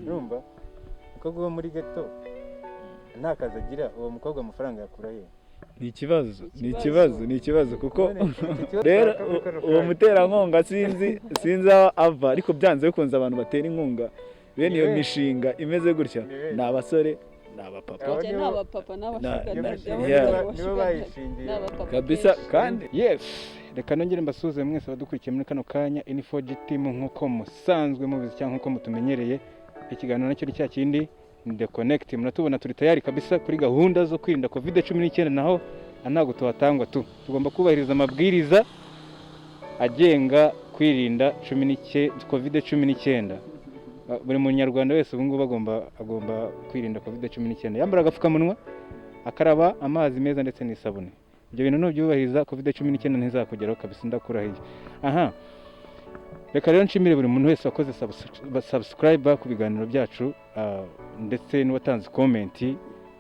Urumva, umukobwa uba muri ghetto nta kazi agira, uwo mukobwa amafaranga yakura he? Ni ikibazo, ni Ikibazo. ikibazo, ni ikibazo kuko None iki kibazo rero twakabikora uwo kanya. muterankunga sinzi aho ava, ariko byanze bikunze abantu batera inkunga bene iyo Ni benshi. mishinga imeze gutya Ni benshi. ni abasore, ni abapapa. Abo Cyane nibo- abapapa n'aba sugar Iyo daddy, mishinga Yeah. nibo bayishingiye. ni abapapa kabisa kenshi. Kandi Yes, reka nongere mbasuhuze mwese abadukurikiye muri kano kanya. N4G team, nk'uko musanzwe mubizi cyangwa nk'uko mutumenyereye, ikiganiro nacyo ni cya kindi, ni The Connect. Muratubona turi tayari kabisa kuri gahunda zo kwirinda COVID-19, naho ntabwo tuhatangwa tu tugomba kubahiriza amabwiriza agenga kwirinda COVID-19. Buri munyarwanda wese ubu ngubu agomba kwirinda COVID-19, yambara agapfukamunwa, akaraba amazi meza ndetse n'isabune. Ibyo bintu nubyubahiriza, COVID-19 ntizakugeraho kabisa, ndakurahiye. Aha reka rero nshimire buri muntu wese wakoze subscribe ku biganiro byacu, ndetse n'uwatanze comment.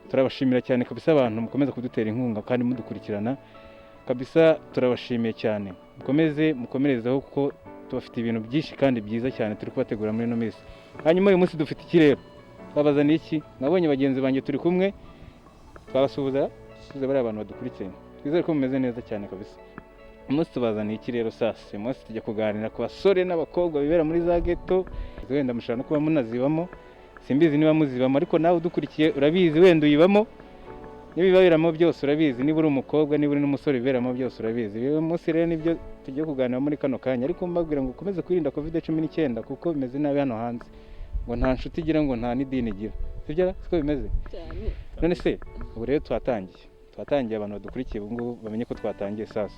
Turabashimira cyane kabisa, abantu mukomeza kudutera inkunga kandi mudukurikirana kabisa, turabashimiye cyane. Mukomeze mukomerezeho kuko tubafite ibintu byinshi kandi byiza cyane turi kubategura muri ino minsi. Hanyuma uyu munsi dufite iki rero? Twabazaniye iki? Nabonye bagenzi banjye turi kumwe, twabasuhuza, dusuhuze bariya abantu badukurikiye. Twizere ko mumeze neza cyane kabisa. Uyu munsi tubazaniye iki rero? Sasa uyu munsi tujya kuganira ku basore n'abakobwa bibera muri za ghetto. Wenda mushobora no kuba munazibamo, simbizi niba muzibamo, ariko nawe udukurikiye urabizi, wenda uyibamo. N'ibibaberamo byose urabizi, niba uri umukobwa, niba uri n'umusore, biberamo byose urabizi. Uyu munsi rero nibyo tugiye kuganira muri kano kanya, ariko mbabwira ngo ukomeze kwirinda COVID-19 kuko bimeze nabi hano hanze. Ngo nta nshuti igira, ngo nta n'idini igira, sibyo? Siko bimeze? Cyane. None se ubu rero twatangiye, abantu badukurikiye ubu ngubu bamenye ko twatangiye. Sasa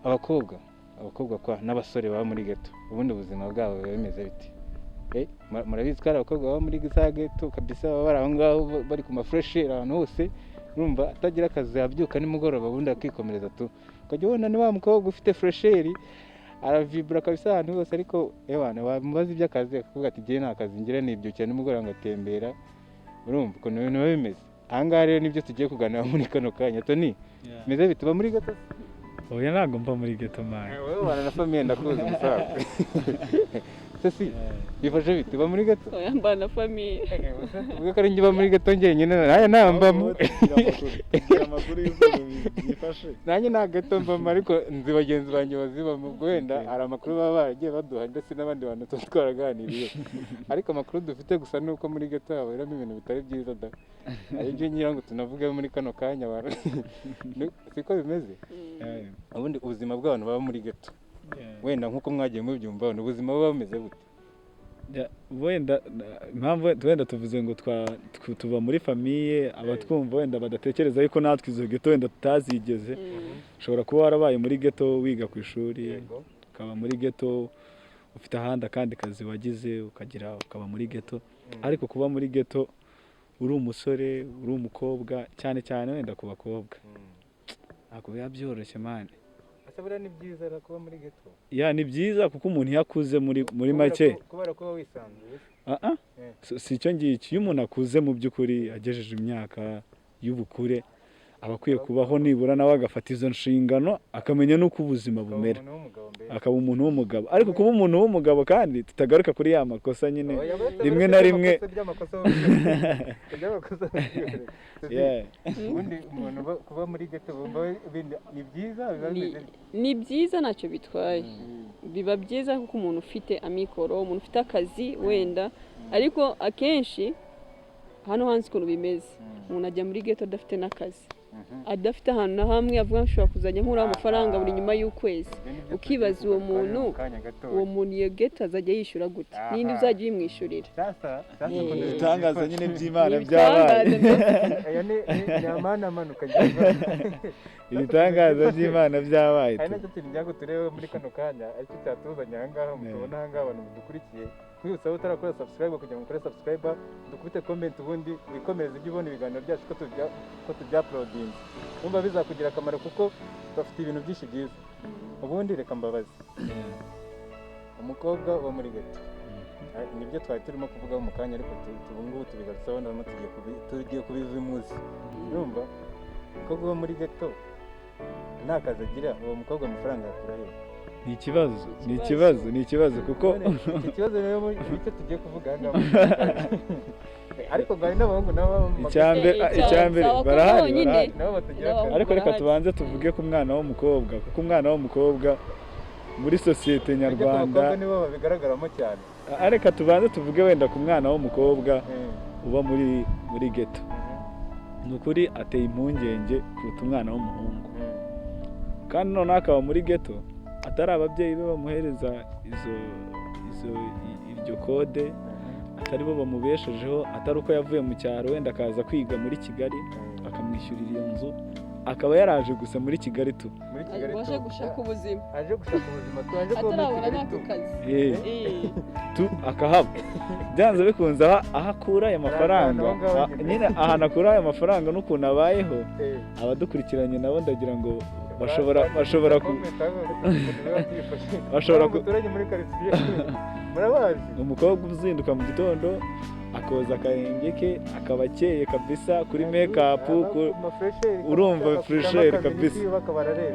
abakobwa abakobwa kwa n'abasore baba muri ghetto, ubundi ubuzima bwabo biba bimeze bite? Murabizi ko hari abakobwa baba muri za ghetto kabisa, baba bari aho ngaho bari ku mafuresheri ahantu hose. Urumva, atagira akazi, yabyuka nimugoroba ubundi akikomereza tu, ukajya ubona ni wa mukobwa ufite fraîcheur, aravibura kabisa ahantu hose, ariko ewana wamubaza iby'akazi akavuga ati: "Njyewe nta kazi ngira, nibyukira nimugoroba ngatembera." Urumva ukuntu ibintu biba bimeze. Aha ngaha rero nibyo tugiye kuganira muri kano kanya. Toni, bimeze bite? Uba muri ghetto? Oya, ntabwo mba muri ghetto, man. Wowe ubana na famille, ndakuzi umusaza. Ceci, bifashe bite? Uba muri ghetto? Oya, mbana na famille. Tuvuge ko ari njye uba muri ghetto njyenyine, nanjye ntawe mbamo. Tugira amakuru y'ukuntu byifashe. Nanjye nta ghetto mbamo, ariko nzi bagenzi banjye bazibamo. Ubwo wenda hari amakuru baba baragiye baduha ndetse n'abandi bantu tuba twaraganiriye, ariko amakuru dufite gusa ni uko muri ghetto haberamo ibintu bitari byiza da, aribyo ngira ngo tunavuge muri kano kanya abantu. Siko bimeze? Ubundi ubuzima bw'abantu baba muri ghetto, wenda nk'uko mwagiye mubyumva, ni ubuzima buba bumeze bute? Ya, wenda impamvu wenda tuvuze ngo tuva muri famille, abatwumva wenda badatekereza yuko natwe izo ghetto wenda tutazigeze. Ushobora kuba warabaye muri ghetto wiga ku ishuri, ukaba muri ghetto ufite ahandi akandi kazi wagize, ukagira ukaba muri ghetto. Ariko kuba muri ghetto uri umusore, uri umukobwa, cyane cyane wenda ku bakobwa, ntabwo biba byoroshye, man. Ese buriya ni byiza ra kuba muri ghetto? Ya, ni byiza kuko umuntu iyo akuze muri make Kubera kuba wisanzuye. Ah ah. Si icyo ngicyo. Iyo umuntu akuze mu by'ukuri, agejeje imyaka y'ubukure, aba akwiye kubaho nibura nawe agafata izo nshingano, akamenya n'uko ubuzima Akaba bumera. umuntu w'umugabo mbere. Akaba umuntu w'umugabo, ariko kuba umuntu w'umugabo kandi tutagaruka kuri ya makosa nyine Oya, uretse rimwe uretse na rimwe. Iby'amakosa. Yeah. Ubundi umuntu kuba muri ghetto bumva ni byiza, biba bimeze bite? Ni byiza, ntacyo bitwaye. Biba byiza kuko umuntu ufite amikoro, umuntu ufite akazi wenda, ariko akenshi hano hanze ukuntu bimeze, umuntu ajya muri ghetto adafite n'akazi, adafite ahantu na hamwe avuga ngo nshobora kuzajya nkuraho amafaranga buri nyuma y'ukwezi. Ibyo ni byo Ukibaza tugiye uwo kugarukaho muntu, mu kanya gatoya. Uwo muntu iyo ghetto azajya yishyura gute? Ninde uzajya uyimwishyurira? Sasa ukuntu ibintu Ibitangaza byifashe. nyine by'Imana Ni ibitangaza byabaye. mbese. Aya ni amana amanuka ngira. Ibitangaza by'Imana byabaye. Hari nacyo kintu ngira ngo turebe muri kano kanya, aricyo cyatuzanye aha ngaha mutubona aha ngaha. Abantu mudukurikiye, nkwibutsa aho utarakora subscribe kugira ngo ukore subscribe, dukubite comment, ubundi wikomereze ujye ubona ibiganiro byacu ko tubya-uploadinze. Wumva bizakugira akamaro kuko bafite ibintu byinshi byiza. Ubundi reka mbabaze, umukobwa wo muri ghetto, nibyo twari turimo kuvugaho mu kanya, ariko ubu ngubu tubigarutseho, noneho tugiye kubiva imuzi. Urumva, umukobwa wo muri ghetto nta kazi agira, uwo mukobwa amafaranga yakura he? Ni ikibazo, ni ikibazo, ni ikibazo kuko None iki kibazo rero nicyo tugiye kuvuga aha ngaha, ariko ngo hari n'abahungu nabo baba mu Icyambere Eh, icyambere si abakobwa barahari, bonyine. barahari. nabo batagira N'abahungu. akazi. Ariko reka Barahari. tubanze tuvuge ku mwana w'umukobwa, kuko umwana w'umukobwa muri sosiyete Ariko nyarwanda abakobwa nibo babigaragaramo cyane. Reka tubanze tuvuge wenda ku mwana w'umukobwa uba muri ghetto. Ni ukuri ateye impungenge kuruta umwana w'umuhungu, kandi noneho akaba muri ghetto atari ababyeyi be bamuhereza izo iryo kode, atari bo bamubeshejeho, atari uko yavuye mu cyaro wenda akaza kwiga muri Kigali bakamwishyurira iyo nzu, akaba yaraje gusa muri Kigali tu. Muri Kigali waje tu. Gushaka ubuzima. Aje gushaka ubuzima tu, aje kuba muri atarabona Kigali n'ako tu. kazi. Tu akahaba byanze bikunze, aho akura aya mafaranga, aho ngaho nyine. Nyine ahantu akura aya mafaranga n'ukuntu abayeho, abadukurikiranye nabo ndagira ngo bashobora ku bashobora Umuturage muri karitsiye murabazi. Umukobwa uzinduka mu gitondo akoza akarenge ke, akaba akeye kabisa kuri make-up, urumva fraîcheur kabisa.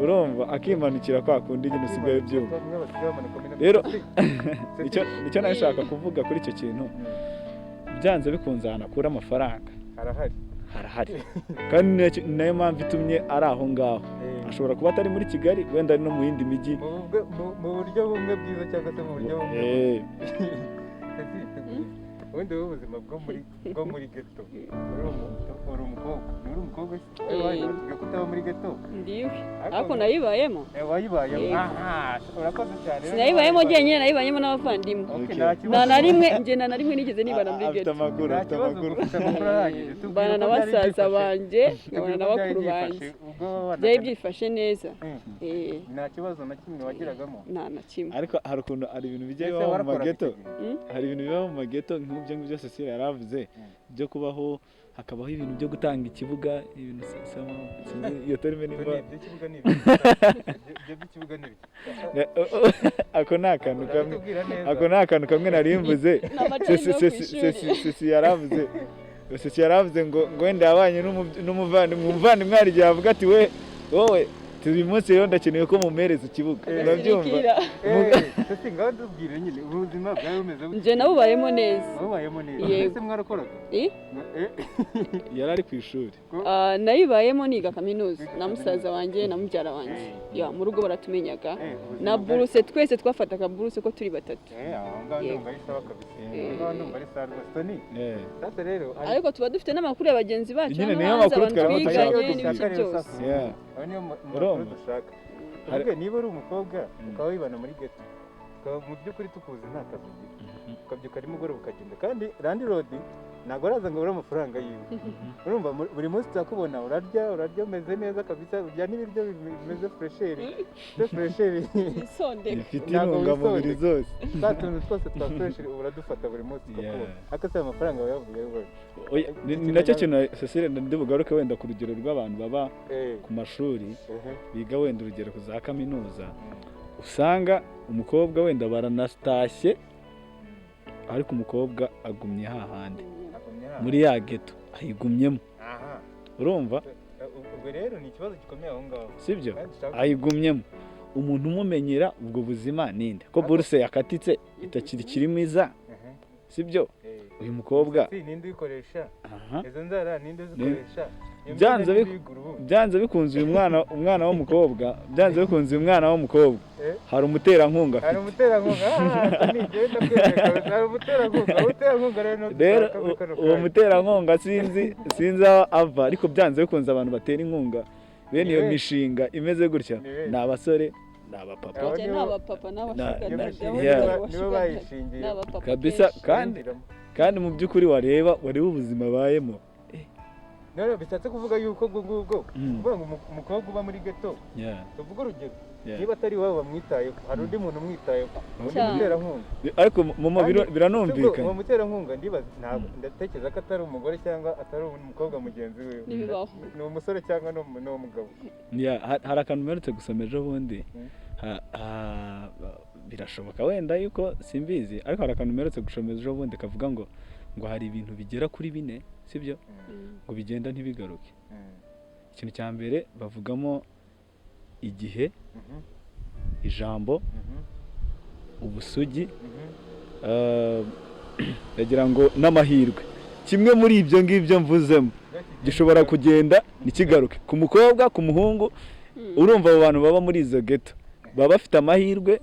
Urumva akimanukira kwa kundi nyine usigaye ubyumva. Rero, nicyo nari nshaka kuvuga kuri icyo kintu. Byanze bikunze ahantu akura amafaranga harahari. Harahari, kandi ni nayo mpamvu itumye ari aho ngaho. Ashobora kuba atari muri Kigali, wenda ari no mu yindi mijyi. Mu buryo bumwe bwiza cyangwa se mu buryo bumwe bubi. Ubundi wowe ubuzima bwo muri ghetto, uri umukobwa, uri umukobwa se? Eh. Watubwiye ko utaba muri ghetto. Ndiwe, ariko nayibayemo. Wayibayemo? Yego. Aha, urakoze cyane. Sinayibayemo jyenyine, nayibayemo n'abavandimwe. Okay, Okay. nta kibazo. Nta na rimwe njye, nta na rimwe nigeze nibana muri Afite ghetto. amakuru, Nta afite kibazo, amakuru. ufite amakuru ahagije. Tubwire Mbana na uko byari basaza byifashe. banjye, Tubwire nkabana na uko byari bakuru byifashe, banjye. ubwo wabanaga Byari byifashe neza. Nta kibazo na kimwe wagiragamo? Nta na kimwe. Ariko hari ukuntu hari ibintu bijya Ese bibaho mu warakoraga mageto. icyo gihe? Hari ibintu biba mu mageto nk'ibyo ngibyo Cecile yaravuze byo kubaho, hakabaho ibintu byo gutanga ikibuga, ibintu sinzi iyo terme Ibyo nimba ni iby'ikibuga, ni ibiki? Ibyo by'ikibuga ni ibiki? Ako ni akantu kamwe. Urabitubwira neza. Ako ni akantu kamwe nari mvuze. Ni amacari yo ku ishuri. Ceci yaravuze ngo wenda yabanye n'umuvandimwe, umuvandimwe hari igihe avuga ati: "We, wowe, uyu munsi rero ndakeneye ko mumpereza ikibuga." Urabyumva? Agasirikira. Ceci, ngaho tubwire nyine ubuzima bwawe bumeze bute? Njye nabubayemo neza. Wabubayemo neza? Yego. Ese mwarakoraga? Eh? Yari ari ku ishuri. Ah, nayibayemo niga kaminuza na musaza wanjye na mubyara wanjye. Ya, mu rugo baratumenyaga. Ubuzima Na buruse, twese twafataga buruse ko turi batatu. Aho ngaho Yego. ndumva ari sawa kabisa. Aho ngaho ndumva ari sawa rwose, Tony. Sasa rero Ariko tuba dufite n'amakuru ya bagenzi bacu Nyine hano niyo hanze, makuru abantu twari twiganye dushaka. n'ibiki Rero byose. sasa, ayo niyo Urumva? makuru dushaka. Tuvuge niba uri umukobwa ukaba wibana muri ghetto, ukaba mu by'ukuri tukuzi nta kazi ugira, ukabyuka nimugoroba ukagenda, kandi landlord ntabwo araza ngo abure amafaranga yiwe. Urumva buri munsi turakubona, urarya, urarya umeze neza kabisa, urya n'ibiryo bimeze fraîcheur se fraîcheur. Yisondeka. Bifite Ntabwo intungamubiri wisondeka. zose. Twa tuntu twose twa fraîcheur ubu uradufata buri munsi tukakubona. Ariko se ayo mafaranga wayavuye wowe? Oya, ni nacyo kintu Cecile ndi bugaruke wenda ku rugero rw'abantu baba ku mashuri, biga wenda urugero ku za kaminuza, usanga umukobwa wenda baranatashye, ariko umukobwa agumye hahandi Agumye hano. muri ya ghetto, ayigumyemo. Aha. Urumva? Ubwo rero ni ikibazo gikomeye aho ngaho. Sibyo? Kandi dushaka- Ayigumyemo, umuntu umumenyera ubwo buzima ninde, ko buruse yakatitse itakiri kirimo iza? Sibyo? Uyu mukobwa Si ninde uyikoresha? Aha. Izo nzara ninde uzikoresha? Iyo Byanze myenda ninde uyigura ubundi? Byanze bikunze uyu mwana, umwana w'umukobwa, byanze bikunze uyu mwana w'umukobwa hari umuterankunga Hari afite. umuterankunga. Ah, ni njyewe ndakwemera kabisa. Hari umuterankunga. Umuterankunga rero niwo Rero dushaka muri kano uwo kanya. muterankunga sinzi aho ava, ariko byanze bikunze abantu batera inkunga bene Ni iyo benshi. mishinga imeze gutya Ni benshi. ni abasore, ni abapapa. Abo Ni abapapa n'abashuga Iyo Na- mishinga nibo bayishingiye. ni abapapa Kabisa, kenshi. kandi kandi mu by'ukuri wareba ubuzima abayemo. None bishatse kuvuga yuko ubwo ngubwo kuvuga ngo umukobwa uba muri ghetto, tuvuge urugero, niba atari iwabo bamwitayeho, hari undi muntu umwitayeho, undi Cyane. muterankunga. Ariko mama, Kandi biranumvikanye. Uwo muterankunga ndibaza, ntabwo ndatekereza ko atari umugore cyangwa atari umukobwa mugenzi we. Ntibibaho. Ni umusore cyangwa ni umugabo. Yeah, hari akantu mperutse gusoma ejo bundi. Birashoboka wenda yuko simbizi, ariko hari akantu mperutse gusoma ejo bundi kavuga ngo hari ibintu bigera kuri bine, sibyo, ngo bigenda ntibigaruke. Ikintu cya mbere bavugamo igihe. Ijambo, ubusugi, ndagira ngo n'amahirwe. Kimwe muri ibyo ngibyo mvuzemo gishobora kugenda ntikigaruke ku mukobwa, ku muhungu. Urumva, abo bantu baba muri izo ghetto baba bafite amahirwe,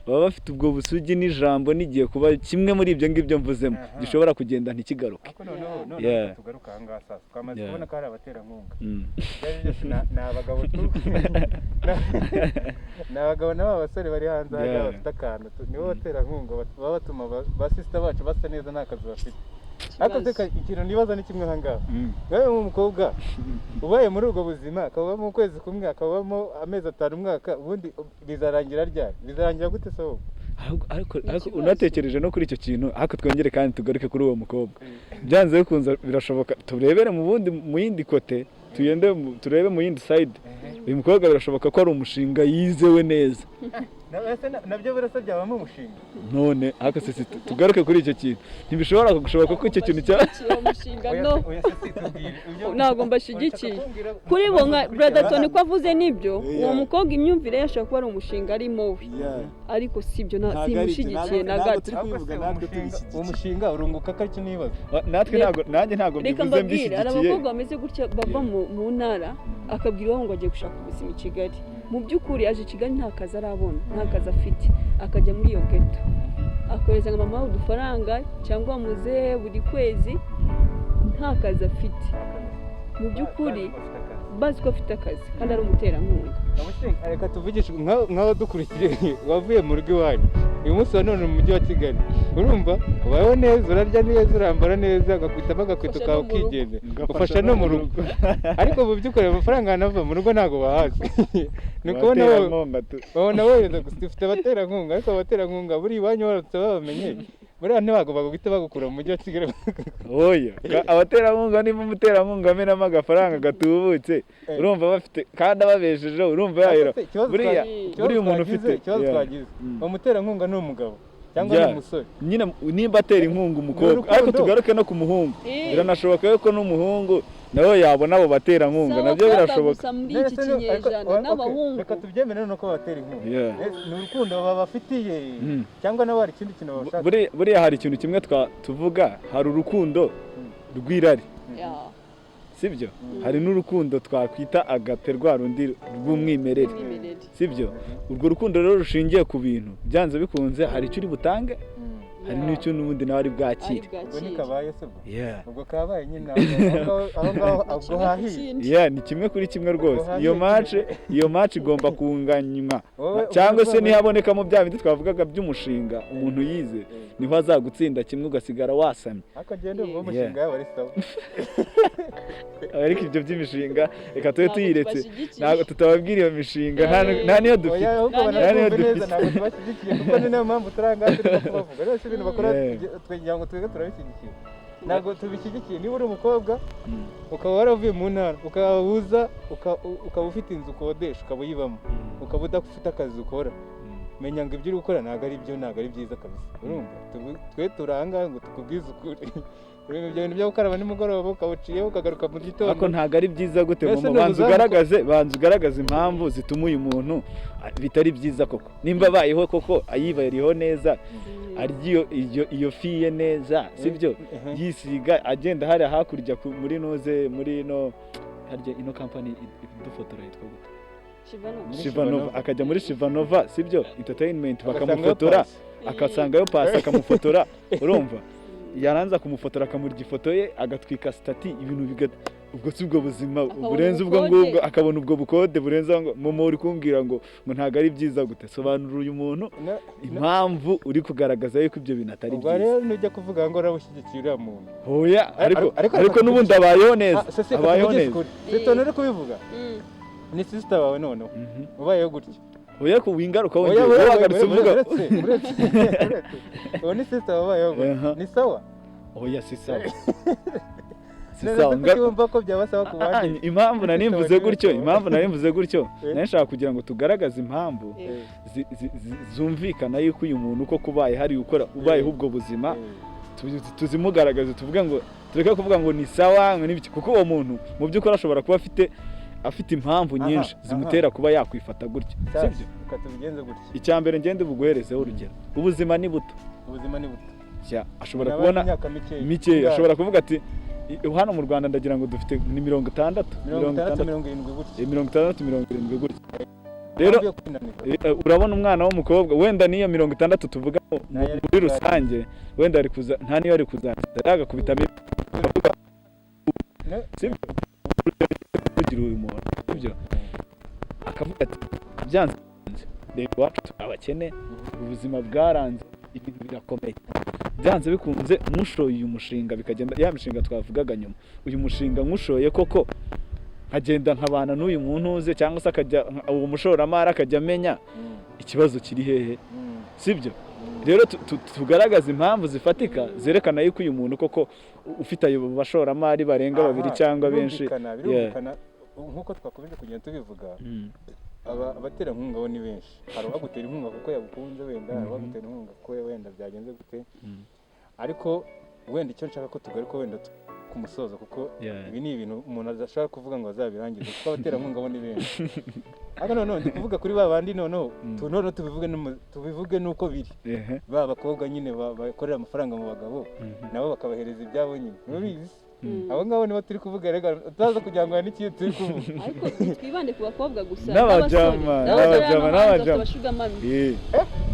baba bafite ubwo busugi n'ijambo, n'igihe kuba kimwe muri ibyo ngibyo mvuzemo gishobora kugenda ntikigaruke. Ariko noneho tugaruka aha ngaha sasa, twamaze kubona ko hari abaterankunga. Ibyo ari byo byose ni abagabo tu, ni abagabo n'aba basore bari hanze aha ngaha bafite akantu nibo baterankunga, baba batuma ba sister bacu basa neza, nta kazi bafite. Ariko Ikibazo. se ikintu nibaza ni kimwe aha ngaha: nkawe nk'umukobwa ubaye muri ubwo buzima, akabamo ukwezi kumwe, akabamo amezi 5, umwaka, ubundi bizarangira ryari? Bizarangira gute se wowe? Ariko Ni ariko ikibazo. unatekereje no kuri icyo kintu, ariko twongere kandi tugaruke kuri uwo mukobwa. Byanze bikunze birashoboka, turebere mu bundi, mu yindi côté, tugende turebe mu yindi side. Uyu mukobwa birashoboka ko ari umushinga yizewe neza. Ese nabyo birasa byabamo umushinga? None ariko se tugaruke kuri icyo kintu, ntibishobora gushoboka ko icyo kintu cya Bashyigikiye uwo mushinga? Oya No. Oya se, si tubwire. Ntabwo mbashyigikiye. Urashaka kumbwira- Kuri bo nka brother Tony ko avuze nibyo, Yeah. uwo mukobwa imyumvire ye ashobora kuba ari umushinga arimo we, ariko si ibyo, simushyigikiye na gato. Ahubwo se uwo mushinga urunguka ko aricyo nibaza? Natwe ntabwo, nanjye ntabwo Reka mbivuze mbabwire, hari mbishyigikiye. abakobwa bameze gutya bava mu ntara, akabwira iwabo ngo agiye gushaka ubuzima i Kigali. Mu by'ukuri aje i Kigali nta kazi arabona, nta kazi afite, akajya muri iyo ghetto, akohereza nka mama we udufaranga cyangwa muzehe buri kwezi, nta kazi afite mu by'ukuri, bazi ko afite akazi kandi ari umuterankunga. Reka tuvugishe nk'aho dukurikiye wavuye mu rugo iwanyu, uyu munsi wa none mu mujyi wa Kigali, urumva ubayeho neza, urarya neza, urambara neza, ugakubitamo agakweto Ufasha kawe no mu rugo. ukigendera, ufasha no mu rugo, ariko mu by'ukuri amafaranga yanava mu rugo ntabwo bahazi. Ni ukubona wowe Abaterankunga babona wohereza gusa. Ufite abaterankunga, ariko abaterankunga buri iwanyu baramutse babamenye, buriya ntabwo baguhita bagukura mu mujyi wa Kigali. Oya, abaterankunga, niba umuterankunga amenamo agafaranga gatubutse, urumva bafite kandi ababeshejeho, urumva yahera Ariko se, ikibazo buriya ikibazo buriya umuntu twagize, ufite ikibazo twagize, uwo muterankunga ni umugabo cyangwa ni umusore? Nyine nimba atera inkunga umukobwa, urukundo. ariko tugaruke no ku muhungu, biranashoboka yuko n'umuhungu nawe yabona abo baterankunga. Si Nabyo abakobwa birashoboka. gusa muri iki None se kinyejana, ariko, okay, n'abahungu. Reka tubyemere noneho ko batera inkunga. Ni urukundo babafitiye cyangwa nabo hari ikindi kintu babashaka? Buriya hari ikintu kimwe tuvuga, hari urukundo rw'irari, sibyo? Hari n'urukundo twakwita agape, rwa rundi rw'umwimerere. Umwimerere. Sibyo? Urwo rukundo rero rushingiye ku bintu, byanze bikunze hari icyo uri butange, hari n'icyo n'ubundi nawe ari Ari bwakire. Ubwo bwakire. ntikabaye se ubwo? Yeah. Ubwo kabaye nyine, aho ngaho ubwo Kimwe ku hahiye. kindi. Yeah, ni kimwe kuri kimwe rwose. Ubwo Iyo hahiye. match, iyo match igomba kunganywa, Wowe cyangwa se ubwo nihabonekamo bya bindi twavugaga by'umushinga umuntu yize, niho azagutsinda kimwe ugasigara wasamye. Ariko ngende ubwo umushinga yaba ari sawa. Ariko ibyo by'imishinga reka tube Ntabwo tuyiretse. tubashyigikiye. Ntabwo tutababwira iyo mishinga, nta niyo dufite. Oya, ahubwo Nta niyo banabyumve dufite. neza, ntabwo tubashyigikiye, kuko ni nayo mpamvu turi aha ngaha turimo kubavuga. Rero si ibintu bakora twagira ngo twebwe turabishyigikiye, ntabwo tubishyigikiye. Niba uri umukobwa ukaba waravuye mu ntara, ukaba uza ukaba ufite inzu ukodesha, ukaba uyibamo, ukaba udafite akazi ukora, menya ngo ibyo uri gukora ntabwo ari byo, ntabwo ari byiza kabisa. Urumva, twe turi aha ngaha ngo tukubwize ukuri. Urumva, ibyo bintu byo gukaraba nimugoroba ukawuciyeho ukagaruka mu gitondo. Ariko ntabwo ari byiza gute? Mbese Mama, ni banza ubuzamu ugaragaze, banza ugaragaze impamvu zituma uyu muntu bitari byiza koko. Nimba abayeho koko, ayibariho neza, arya iyo fi ye neza, sibyo? Yisiga, agenda hariya hakurya muri nuze, muri ino harya, ino company idufotora yitwa gute? Shivanova. Muri Shivanova. Shivanova. Akajya muri Shivanova, sibyo, entertainment, Agasangayo bakamufotora, pasi. akasangayo pasi, akamufotora. Urumva, yaranza kumufotora, akamurya ifoto ye, agatwika status, ibintu biga. Ubwo si ubwo buzima Akabona burenze ubwo ubukode. ngubwo, akabona ubwo bukode burenze aho ngo momo. Uri kumbwira ngo ntabwo ari byiza gute? Sobanura uyu muntu impamvu uri kugaragaza yuko ibyo bintu atari Ubwo byiza. rero nujya kuvuga ngo urabushyigikiye uriya muntu. Oya, ariko ariko ariko n'ubundi abayeho neza. Ah, Cecile, Abayeho tuvugishe neza. ukuri. Sitone uri kubivuga, ni sister wawe noneho ubayeho gutya. Oya, ko wingaruka Oya, wongeye oya, oya, wagarutse oya, uvuga. Uretse, uretse, uretse. Uwo ni sister wabayeho gutya, ni sawa? Oya, si sawa, si None sawa. se kuki wumva ko byaba sawa ku bandi? Impamvu nari mvuze gutyo, impamvu nari mvuze gutyo, nari nshaka kugira ngo tugaragaze impamvu zumvikana yuko uyu muntu uko kubaye hari gukora, ubayeho ubwo buzima, tuzimugaragaze, tuvuge ngo tureke kuvuga ngo ni sawa, ngo n'ibiki, kuko uwo muntu mu by'ukuri ashobora kuba afite afite impamvu nyinshi zimutera kuba yakwifata gutya, sibyo? Reka tubigenze gutya. Icya mbere, ngende buguherezeho urugero, ubuzima ni buto. Ubuzima ni buto. Ashobora Umuntu aba kubona imyaka mikeya. mikeya. Ingahe? Ashobora kuvuga ati hano mu Rwanda ndagira ngo dufite ni 60. 60, 70 gutya. 60, 70 gutya. Rero Impamvu yo kwinanirwa. Urabona umwana w'umukobwa wenda n'iyo 60 tuvuga Nayo ari muri rusange, wenda ari kuza nta niyo ari kuzaza yagakubitamo akavuga, sibyo, kugira uyu muntu, sibyo, akavuga ati byanze bikunze, reba iwacu turi abakene, ubuzima bwaranze, ibintu birakomeye, byanze bikunze nkushoye uyu mushinga bikagenda, ya mishinga twavugaga nyuma, uyu mushinga nkushoye koko nkagenda nkabana n'uyu muntu uze, cyangwa se akajya uwo mushoramari akajya amenya ikibazo kiri hehe, sibyo? Rero tugaragaza impamvu zifatika zerekana yuko uyu muntu koko ufite ayo bashoramari barenga babiri cyangwa benshi. Birumvikana, nk'uko twakomeje kugenda tubivuga, abaterankunga bo ni benshi. Hari uwagutera inkunga kuko yagukunze wenda, hari uwagutera inkunga kuko wenda byagenze gute, ariko wenda icyo nshaka ko tugaruka wenda ku musozo, kuko ibi ni ibintu umuntu adashaka kuvuga ngo azabirangize, kuko abaterankunga bo ni benshi. Ariko noneho ndi kuvuga kuri ba bandi, noneho noneho tubivuge tubivuge nuko biri, ba bakobwa nyine bakorera amafaranga mu bagabo, nabo bakabahereza ibyabo nyine, urabizi. Abo ngabo nibo turi kuvuga. Rega utaza kugira ngo hari n'ikintu turi kuvuga. Ariko twibande ku bakobwa gusa. N'abajama, n'abasore, n'abajama, hano hanze n'abajama. bafite aba sugar mummy.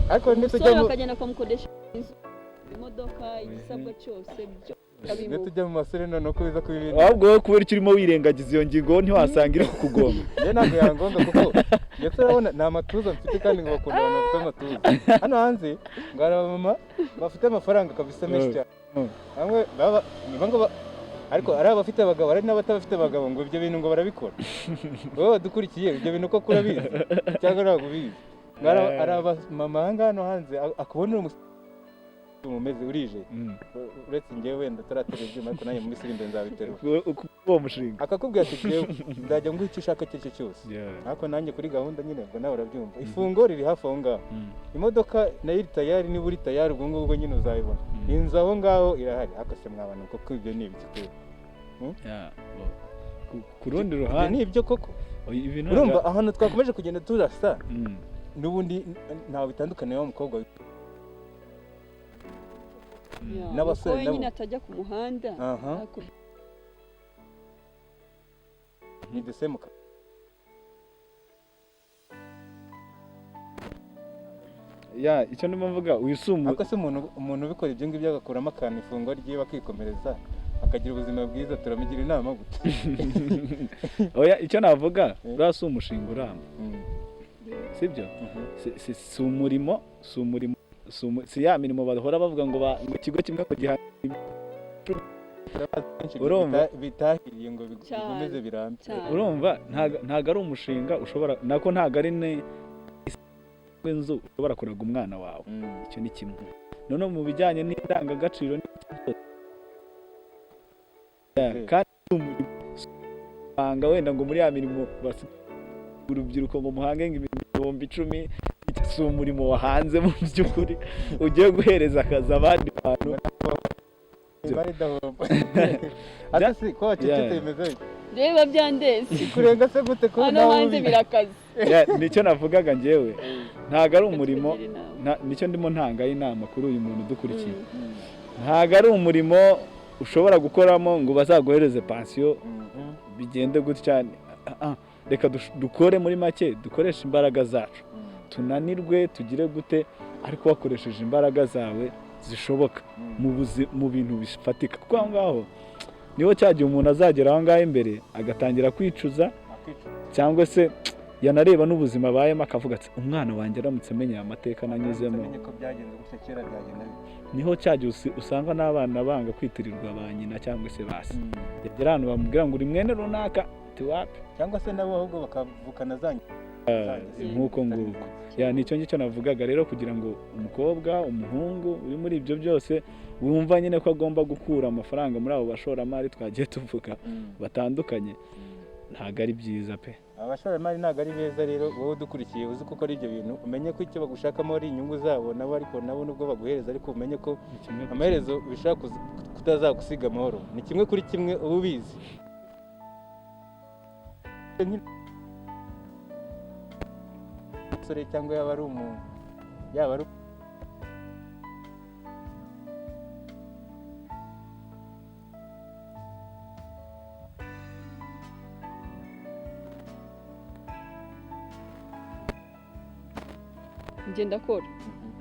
Ariko Umusore nitujya mu bakagenda bakamukodesha inzu, imodoka, igisabwa cyose byo bakabimuha. Nitujya mu basore noneho ko biza kuba ibindi. Ahubwo wowe kubera icyo urimo wirengagiza iyo ngingo, wowe ntiwasanga iri kukugonga? Njye ntabwo yangonga, kuko ndetse urabona ni amatuza mfite, kandi ngo bakunda abantu bafite amatuza. Hano hanze ngo hari abamama bafite amafaranga kabisa menshi cyane, bamwe baba niba ngo ariko ari abafite abagabo, ari n'abatabafite abagabo, ngo ibyo bintu ngo barabikora. Wowe wadukurikiye, ibyo bintu koko urabizi cyangwa ntabwo ubizi? Ngo hari abamama aha ngaha hano hanze akubonera umeze urije, uretse njyewe wenda turaterura ibyuma, ariko nanjye mu minsi iri imbere nzabiterura. Uwo mushinga. Akakubwira ati njyewe nzajya nguha icyo ushaka icyo ari cyo cyose, ariko nanjye kuri gahunda nyine ubwo nawe urabyumva, ifunguro riri hafi aho ngaho, imodoka nayo iri tayari, niba uri tayari ubwo ngubwo nyine uzayibona, inzu aho ngaho irahari. Ariko se mwabana koko ibyo ni ibiki kweli? Yeah. Ku rundi Ibyo ruhande ni ibyo koko? Ibintu Urumva ahantu twakomeje kugenda turasa, n'ubundi ntawe bitandukaniye wa mukobwa Yeah, n'abasore kuko we nabo. nyine atajya ku muhanda, ariko Ni the same. Ya, icyo ndimo mvuga, uyu si umu Ariko se umuntu ubikora ibyo ngibyo agakuramo akantu, ifungwa ryiwe akikomereza, akagira ubuzima bwiza, turamugira inama gute? Oya, icyo navuga, uriya si umushinga uramba, sibyo? Si umurimo, si ya mirimo bahora bavuga ngo ngo ikigo kimwe ngo gihana. Benshi Urumva? Bitahiriye ngo Cyane. bikomeze birambe. Cyane. Urumva ntago ari umushinga ushobora, nako ntago ari inzu ushobora kuraga umwana wawe. Icyo ni kimwe. Noneho mu bijyanye n'indangagaciro n'ibiki byose, kandi si umurimo, si umuhanga wenda ngo muri ya mirimo urubyiruko ngo muhange ngo imirimo 10,000, iki si umurimo wahanze mu by'ukuri ugiye guhereza akazi abandi bantu. Imari idahomba. Ate si ko wacecetse, bimeze bite? Reba byandeze. Kurenga se gute ko Hano nawe hanze ubizi? birakaze. Yeah, nicyo navugaga njyewe, ntago ari umurimo. Tugira inama. Nicyo ndimo ntangaho inama kuri uyu muntu udukurikiye. Ntago ari umurimo ushobora gukoramo ngo bazaguhereze pansiyo, bigende gutya. Reka dukore muri make, dukoreshe imbaraga zacu, tunanirwe tugire gute, ariko wakoresheje imbaraga zawe zishoboka mu bintu bifatika, kuko aho ngaho niho cya gihe umuntu azagera aho ngaho imbere agatangira kwicuza, cyangwa se yanareba n'ubuzima abayemo akavuga ati umwana wanjye aramutse amenye aya mateka nanyuzemo. Amenye ko byagenze gutya kera, byagenda bite? Niho cya gihe usanga n'abana banga kwitirirwa ba nyina cyangwa se ba se, yagera ahantu bamubwira ngo uri mwene runaka, ati wapi. Cyangwa se nabo ahubwo bakavukana za Nk'uko nguko. Yeah, nicyo ngicyo navugaga rero, kugira ngo umukobwa, umuhungu uri muri ibyo byose wumva nyine ko agomba gukura amafaranga muri abo bashoramari twagiye tuvuga batandukanye, ntabwo ari byiza pe. Abashoramari ntabwo ari beza. Rero wowe udukurikiye uzi ko ukora ibyo bintu, umenye ko icyo bagushakamo ari inyungu zabo nabo, ariko nabo nubwo baguhereza, ariko umenye ko Ni kimwe ku amaherezo bishobora kutazagusiga amahoro. Ni kimwe kuri kimwe, uba ubizi. Umusore cyangwa yaba ari umuntu, yaba ari Njye ndakora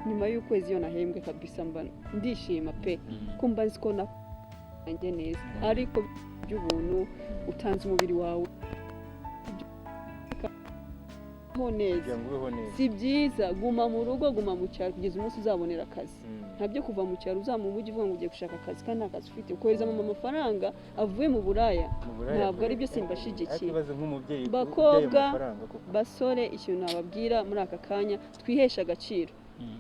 nyuma y'ukwezi, iyo nahembwe kabisa mba ndishima pe, kumva nzi ko nanjye neza. Ariko by'ubuntu utanze umubiri wawe ho neza, kugira ngo ubeho neza. Si byiza. Guma mu rugo, guma mu cyaro kugeza umunsi uzabonera akazi. Ntabyo kuva mu cyaro uza mu mujyi uvuga ngo ugiye gushaka akazi kandi nta kazi ufite, ukohereza mama amafaranga avuye mu buraya. Mu buraya. Ntabwo ari byo, Ariko simbashigikiye. ibaze nk'umubyeyi Bakobwa, ubyaye amafaranga koko. Basore, ikintu nababwira muri aka kanya, twiheshe agaciro.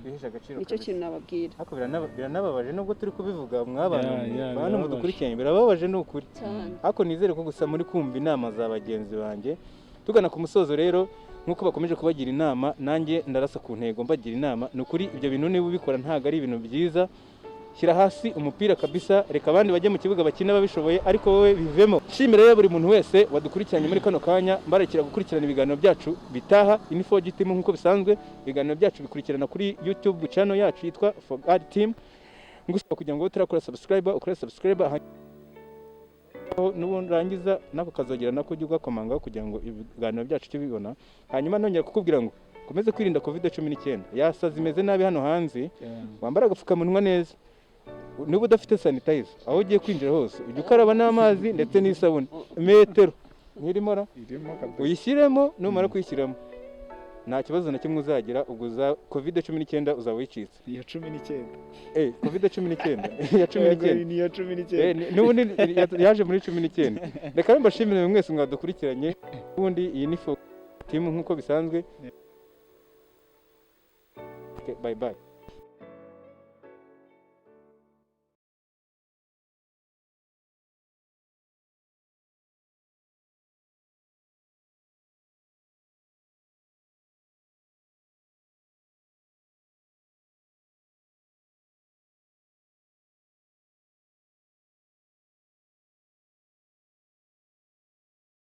Twiheshe agaciro Nicyo kabisa. kintu nababwira. Ariko biranababaje nubwo turi kubivuga, mwabana Ya, mwe, ya, bantu birababaje. mudukurikiranye, birababaje ni ukuri. Cyane. Ariko nizere ko gusa muri kumva inama za bagenzi banjye. Tugana ku musozo rero, nk'uko bakomeje kubagira inama, nanjye ndarasa ku ntego mbagira inama. Ni ukuri, ibyo bintu niba ubikora ntabwo ari ibintu byiza. Shyira hasi umupira kabisa, reka abandi bajye mu kibuga bakina babishoboye, ariko wowe bivemo. Nshimira rero buri muntu wese wadukurikiranye muri kano kanya, mbarekera gukurikirana ibiganiro byacu bitaha. Info Team, nk'uko bisanzwe, ibiganiro byacu bikurikirana kuri YouTube channel yacu yitwa For God Team. Ngusaba kugira ngo utarakora subscribe ukore subscribe, nurangiza nako kazogera nako ujye ugakomangaho kugira ngo ibiganiro byacu ujye ubibona. Hanyuma nongera kukubwira ngo ukomeze kwirinda COVID-19, yasaze imeze nabi hano hanze. Wambara agapfukamunwa neza. Niba udafite sanitizer, aho ugiye kwinjira hose ujye ukaraba n'amazi ndetse n'isabune. Metero ntirimo ra? Irimo kabisa. Uyishyiremo. Numara kuyishyiramo nta kibazo na kimwe uzagira, ubwo uza COVID-19 uzaba wicitse. Iya 19. COVID-19, iya 19. Ni iya cumi n'icyenda. N'ubundi yaje muri 19. Reka rero mbashimire mwese mwadukurikiranye. Ubundi iyi ni Fo Team nk'uko bisanzwe. Okay, bye bye.